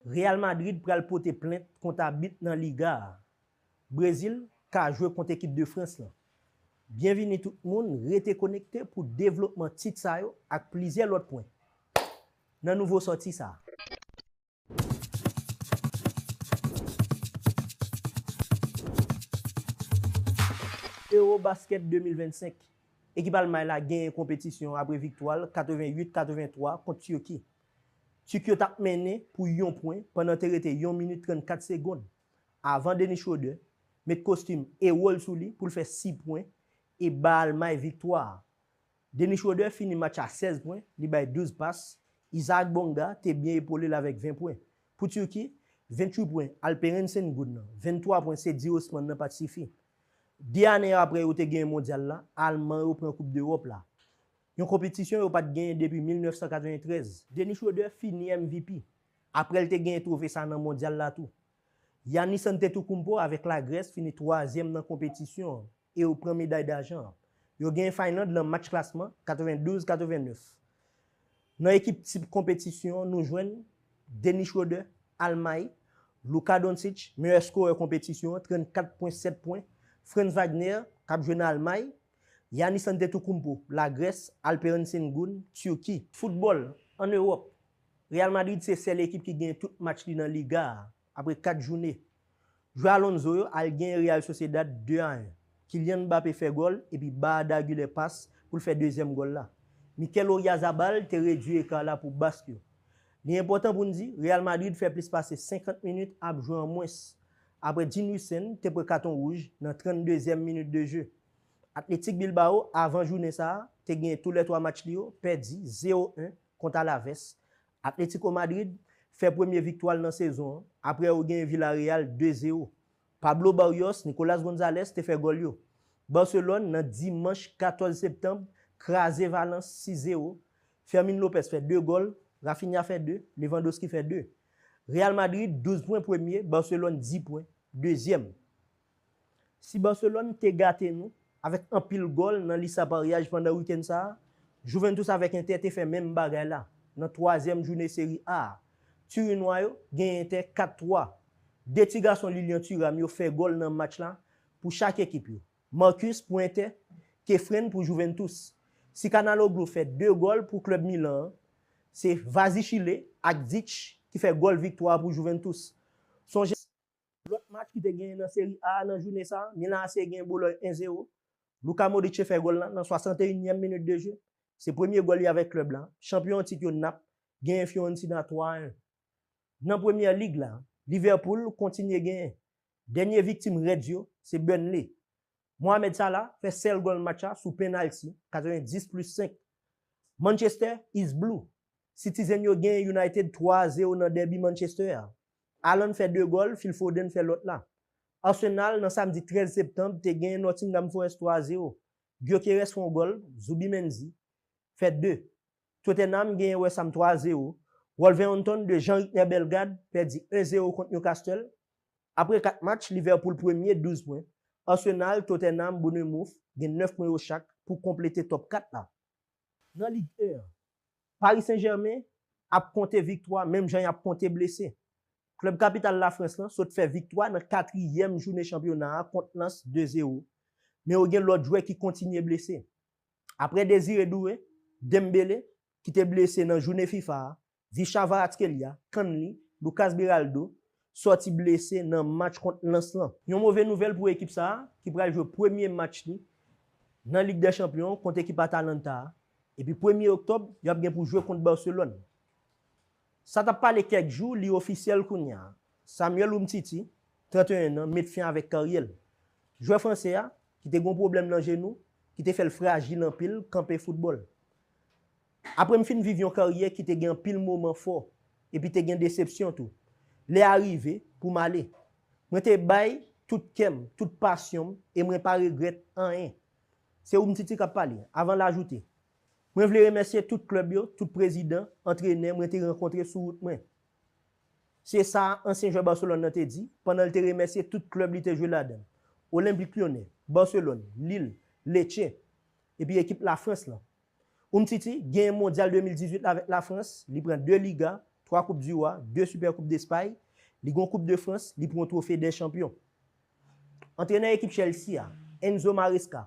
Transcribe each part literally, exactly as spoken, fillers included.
Real Madrid pral pote plent kont abit nan Liga a. Brezil ka jwe kont ekip de Frans lan. Byenvini tout moun, rete konekte pou devlopman tit sa yo ak plizyè lòt pwen nan nouvo sòti sa a. Eurobasket de mil vennsenk. Ekip Almay la genyen konpetisyon apre viktwa l katrevenn uit katrevenn twa kont Tiki. Tiki yo t ap mennen pou yon pwen pandan te rete yon minit trannkat segonn avan Dennis Schroeder met kostim ewo l sou li pou l fè sis pwen e ba Almay viktwa a. Dennis Schroeder fini match a sèz pwen, li bay douz pas. Isaac Bonga te byen epole l avèk ven pwen. Pou Tiki, venntuit pwen Alperen Şengün nan, venntwa pwen Sezgi Osman nan pa t sifi. De ane apre yo te genyen mondyal la, Alman yo pran Koup Dewòp la. Yon konpetisyon yo pa t genyen depi mil nèf san katreventrèz. Dennis Schroeder fini M V P apre l te genyen twofe sa nan mondyal la tou. Giannis Antetokounmpo avèk Lagrès fini twazyèm nan konpetisyon an e yo pran meday dajan an. Yo genyen Finland nan match klasman katrevendouz katrevennnèf. Nan ekip tip konpetisyon an, nou jwenn Dennis Schroeder, Almay, Luka Doncic, meyè skorè konpetisyon an, trannkat pwen sèt pwen, Franz Wagner, k ap jwe nan Almay, Giannis Antetokounmpo, Lagrès, Alperen Şengün, Tiki. Foutbòl, ann Ewòp, Real Madrid se sèl ekip ki genyen tout match li nan Liga a, apre kat jounen. Jwè Alonso yo al genyen Real Sociedad de a en. Kylian Mbappé fè gòl epi ba Arda Güler pas pou l fè dezyèm gòl la. Mikel Oyarzabal te redui eka la pou Bask yo. Li enpòtan pou n di, Real Madrid fè plis pase senkant minit ap jwe an mwens, apre Gene Hussann te pran katon wouj nan tranndezyèm minit de je. Athletic Bilbao, avan jounen sa a, te genyen toulètwa match li yo, pèdi zewo en kont Alaves. Atletico Madrid fè premye viktwa l nan sezon an, apre yo genyen Villarreal de zewo. Pablo Barrios, Nicolas Gonzalez te fè gòl yo. Barcelone, nan dimanch katòz septanm, kraze Valence sis zewo. Fermin Lopez fè de gòl, Raphinha fè de, Lewandowski fè de. Real Madrid, douz pwen premye, Barcelone, dis pwen dezyèm. Si Barcelone te gate nou avèk anpil gòl nan lis aparyaj pandan wikenn sa a, Juventus avèk Inter te fè menm bagay la nan twazyèm jounen Seri A a. Tirinwa yo genyen Inter kat twa. De ti gason Lilian Thuram yo fè gòl nan match la pou chak ekip yo. Marcus pou Inter, Kefren pou Juventus. Si Calhanoglu fè de gòl pou klèb Milan an, se Vazishile ak Dzic ki fè gòl viktwa a pou Juventus. Sonje lòt match ki te genyen nan Seri A nan jounen sa a, Milan A C genyen Bologne en zewo. Luka Modric fè gòl la nan swasanteyinnyèm minit de je. Se premye gòl li avèk klèb la. Chanpyon an tit yo Nap genyen Fiorentina twa a en. Nan Premyè Lig la, Liverpool kontinye genyen. Dènye viktim Reds yo se Burnley. Mohamed Salah fè sèl gòl match la sou penalti, katrevendis plis senk. Manchester is blue. Citizen yo genyen United twa a zewo nan dèbi Manchester a. Haaland fè de gòl, Phil Foden fè lòt la. Arsenal nan samdi trèz septanm te genyen Nottingham Forest twa a zewo. Gyökeres fè yon gòl, Zubimendi fè de. Tottenham genyen West Ham twa a zewo. Wolverhampton de Jean-Ricner Bellegarde pèdi en zewo kont Newcastle. Apre kat match, Liverpool premye, douz pwen. Arsenal, Tottenham, Bournemouth gen nèf pwen yo chak pou konplete top kat la. Nan Lig en an, Paris Saint-Germain ap konte viktwa menm jan y ap konte blese. Klèb kapital Lafrans lan sot fè viktwa nan katriyèm jounen chanpyona a kont Lens de zewo, men yo gen lòt jwè ki kontinye blese. Apre Désiré Doué, Dembélé, ki te blese nan jounen fifa a, Vicha Kvaratskhelia, Canly, Lucas Beraldo sòti blese nan match kont Lens lan. Yon move nouvèl pou ekip sa a ki pral jwe premye match li nan Lig dè Chanpyon kont ekip Atalanta a, epi premye oktòb, y ap gen pou jwe kont Barcelone. Sa t ap pale kèk jou, li ofisyèl kounye a. Samuel Umtiti, trannteyen an, met fen avèk karyè l. Jwè fransè a, ki te gen yon pwoblèm nan jenou, ki te fè l frajil anpil, kanpe foutbòl. Apre m fin viv yon karyè ki te gen anpil moman fò, epi te gen desepsyon tou. Lè a rive pou m ale. Mwen te bay tout kè m, tout pasyon m, e mwen pa regrèt anyen. Se Umtiti k ap pale, avan l ajoute, mwen vle remèsye tout klèb yo, tout prezidan, antrenè mwen te rankontre sou wout mwen. Se sa ansyen jwè Barcelone nan te di pandan l te remèsye tout klèb li te jwe ladan l, Olympique Lyonnais, Barcelone, Lille, Lecce, epi ekip Lafrans lan. Umtiti genyen Mondyal de mil dizuit la avèk Lafrans, li pran de Liga, twa Koup di Wa, de Sipè Koup Despay, li gen yon Koup de Frans, li pran yon Twofe dè Chanpyon. Antrenè ekip Chelsea a, Enzo Maresca,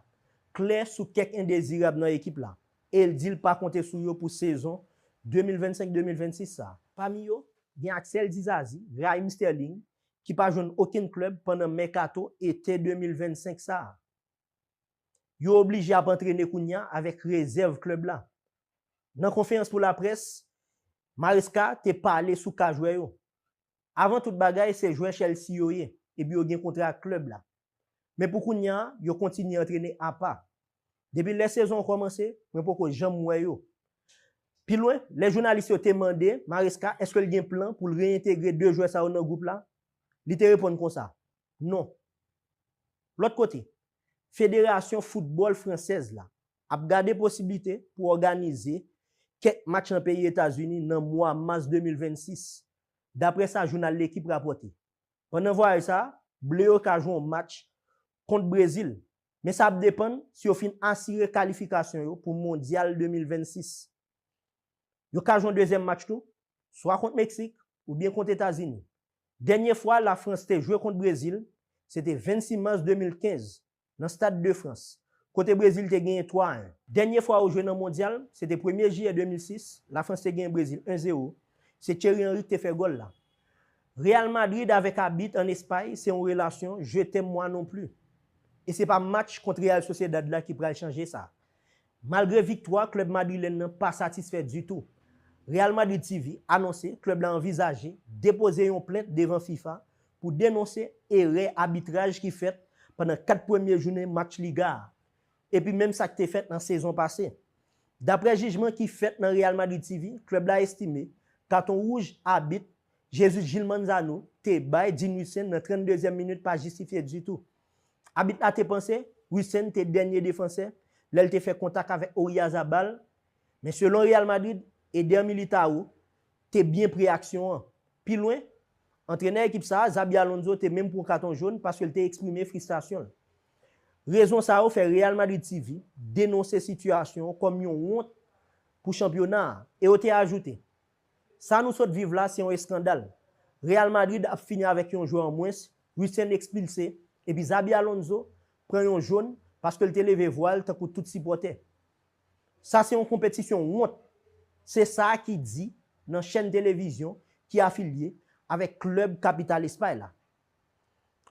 klè sou kèk endezirab nan ekip la, e l di l pa konte sou yo pou sezon de mil vennsenk de mil vennsis sa a. Pami yo, gen Axel Disasi, Raheem Sterling, ki pa jwenn okenn klèb pandan mèkato ete de mil vennsenk sa a. Yo oblije ap antrene kounye a avèk rezèv klèb la. Nan konferans pou laprès, Maresca te pale sou ka jwè yo. Avan tout bagay, se jwè Chelsea yo ye, epi yo gen kontra ak klèb la. Men pou kounye a, yo kontinye antrene apa. Depi lè sezon an kòmanse, mwen poko janm wè yo. Pi lwen, lè jounalis yo te mande Maresca èske l gen plan pou l reyentegre de jwè sa yo nan gwoup la, li te reponn konsa, non. Lòt kote, Federasyon Foutbòl Fransèz la ap gade posiblite pou òganize kèk match nan peyi Etazini nan mwa mas de mil vennsis, daprè sa jounal Lekip rapòte. Pandan vwayaj sa a, Ble yo ka jwe yon match kont Brezil, men sa ap depann si yo fin asire kalifikasyon yo pou Mondyal de mil vennsis. Yo ka jwe yon dezyèm match tou, swa kont Meksik oubyen kont Etazini. Dènye fwa Lafrans te jwe kont Brezil, se te vennsis mas de mil kenz, nan Stad de Frans, kote Brezil te genyen twa a en. Dènye fwa yo jwe nan Mondyal, se te premye jiyè de mil sis, Lafrans te genyen Brezil en zewo. Se Thierry Henry ki te fè gòl la. Real Madrid avèk abit ann Espay se yon relasyon je t'aime moi non plus. E se pa match kont Real Sociedad la ki pral chanje sa. Malgre viktwa, klèb madrilèn nan pa satisfè ditou. Real Madrid T V anonse klèb la anvizaje depoze yon plent devan fifa pou denonse erè abitraj ki fèt pandan kat premye jounen match Liga a, epi menm sa k te fèt nan sezon pase. Daprè jijman ki fèt nan Real Madrid T V, klèb la estime katon wouj abit Jesus Gil Manzano te bay Dean Huijsen nan tranndezyèm minit pa jistifye ditou. Abit la te panse Huijsen te dènye defansè lè l te fè kontak avèk Oyarzabal, men selon Real Madrid, Eder Militao te byen pre aksyon an. Pi lwen, antrenè ekip sa a, Xabi Alonso, te menm pran katon jòn paske l te eksprime fristrasyon l. Rezon sa yo fè Real Madrid T V denonse sitiyasyon an kòm yon wont pou chanpyona a, e yo te ajoute, sa nou sot viv la se yon eskandal. Real Madrid ap fini avèk yon jwè an mwens, Huijsen ekspilse, epi Xabi Alonso pran yon jòn paske l te leve vwa l tankou tout sipòtè. Sa se yon konpetisyon wont. Se sa ki di nan chèn televizyon ki afilye avèk klèb kapital Espay la.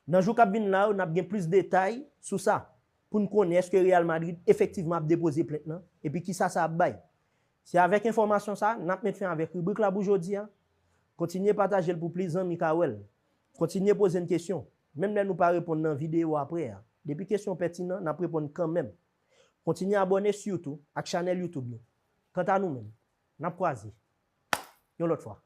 Nan jou k ap vin la yo, n ap gen plis detay sou sa pou n konnen èske Real Madrid efektivman ap depoze plent lan epi kisa sa ap bay. Se avèk enfòmasyon sa a n ap met fen avèk ribrik la pou jodi a. Kontinye pataje l pou plis zanmi ka wè l. Kontinye poze n kesyon, menm lè nou pa reponn nan videyo apre a. Depi kesyon pètinan, n ap reponn kanmenm. Kontinye abòne sou YouTube ak chanèl YouTube nou. Kanta nou menm, n ap kwaze yon lòt fwa.